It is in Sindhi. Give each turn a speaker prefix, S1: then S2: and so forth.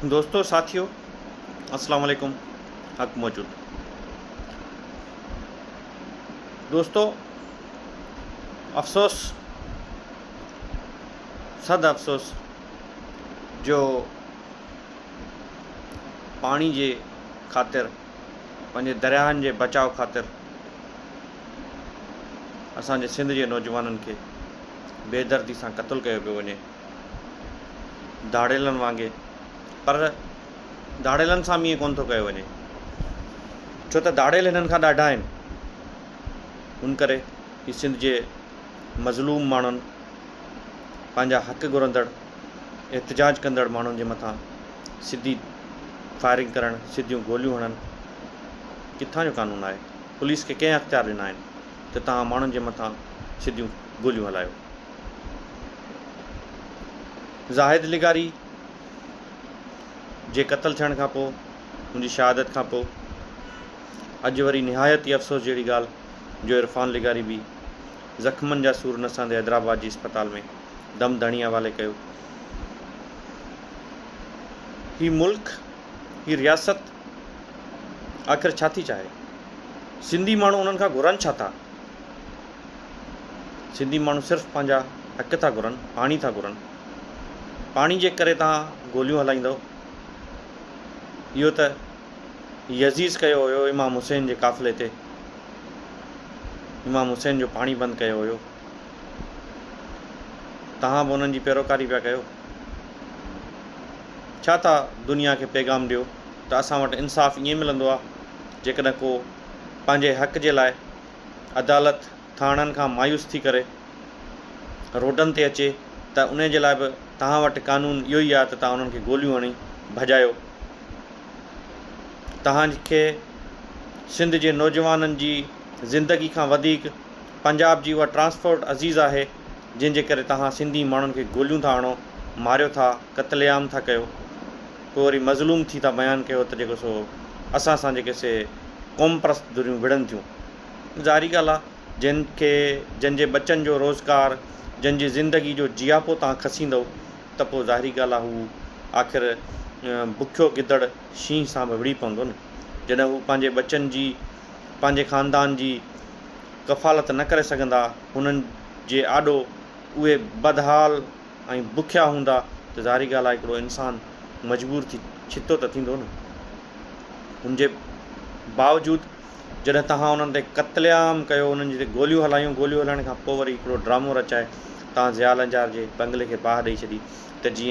S1: دوستو ساٿيو السلام عليڪم حق موجود دوستو افسوس صد افسوس جو پاڻي جي خاطر پنهنجي درياهن جي بچاء خاطر اسان جي سنڌ جي نوجوانن کي بيدردي سان قتل ڪيو پيو وڃي ڌاڙيلن وانگي پر ڌاڙيلن سان به ائين ڪونه ٿو ڪيو وڃي ڇو ته ڌاڙيل هنن کان ڏاڍا آهن ان ڪري هي سنڌ جي مظلوم ماڻهن پنهنجا حق گهرندڙ احتجاج ڪندڙ ماڻهن جي مٿان سڌي فائرنگ ڪرڻ سڌيون گوليون هڻن ڪٿان جو قانون آهي پوليس کي ڪنهن اختيار ڏنا آهن ته توهان ماڻهن جي مٿان سڌيون گوليون هلايو زاهد لغاري جي قتل ٿيڻ کان پوء ان جي شهادت کان پوء اڄ وري نهايت ئي افسوس جهڙي ڳالهه جو عرفان لغاري به زخمن جا سور نه سهندي حيدرآباد جي اسپتال ۾ دم ڌڻي حوالي ڪيو. هي ملڪ، هي رياست آخر ڇا ٿي چاهي؟ سنڌي ماڻهو انهن کان گهرن ڇا ٿا؟ سنڌي ماڻهو صرف پنهنجا حق ٿا گهرن، پاڻي ٿا گهرن. پاڻي جي ڪري توهان گوليون هلائيندؤ؟ اهو ته يزيد ڪيو هيو امام حسين جي قافلي تي. امام حسين جو پاڻي بند ڪيو هيو. توهان به انهن جي پيروڪاري پيا ڪيو. ڇا ٿا دنيا کي پيغام ڏيو ته اسان وٽ انصاف ائين ملندو آهي جيڪڏهن ڪو پنهنجي حق جي لاء عدالت ٿاڻن کان مايوس ٿي ڪري روڊن تي اچي ته انهي جي لاء به توهان وٽ قانون اهو ئي آهي ته توهان انهن کي گوليون هڻي ڀڄايو. توهان کي سنڌ جي نوجوانن جي زندگي کان وڌيڪ پنجاب جي اها ٽرانسپورٽ عزيز آهي جنهن جي ڪري توهان سنڌي ماڻهن کي گوليون ٿا هڻو، ماريو ٿا، قتل عام ٿا ڪيو، پوء وري مظلوم ٿي ٿا بيان ڪيو ته جيڪو سو اسان سان جيڪي سي قومپرست ڌريون وڙهن ٿيون. ظاهري ڳالهه آهي جن کي جن جي ٻچن جو روزگار، جن جي زندگي جو جياپو توهان کسيندؤ ته پوء ظاهري ڳالهه آهي هو آخر بکيو گدڙ شينهن سان به وڙهي پوندو نه. جڏهن هو پنهنجي ٻچن جي پنهنجي خاندان جي ڪفالت نه ڪري سگهندا، هنن جي آڏو اهي بدحال ۽ بکيا هوندا ته ظاهري ڳالهه آهي هڪڙو انسان مجبور ٿي ڇتو ته ٿيندو نه. ان جي باوجود جڏهن توهان انهن تي قتل عام ڪيو، انهن جي تي گوليون هلايون، گوليون هلائڻ کان پوء وري هڪڙو ڊرامو رچائي توهان ضياء لنجار جي بنگلي کي باهه ڏئي ڇڏي ته جيئن.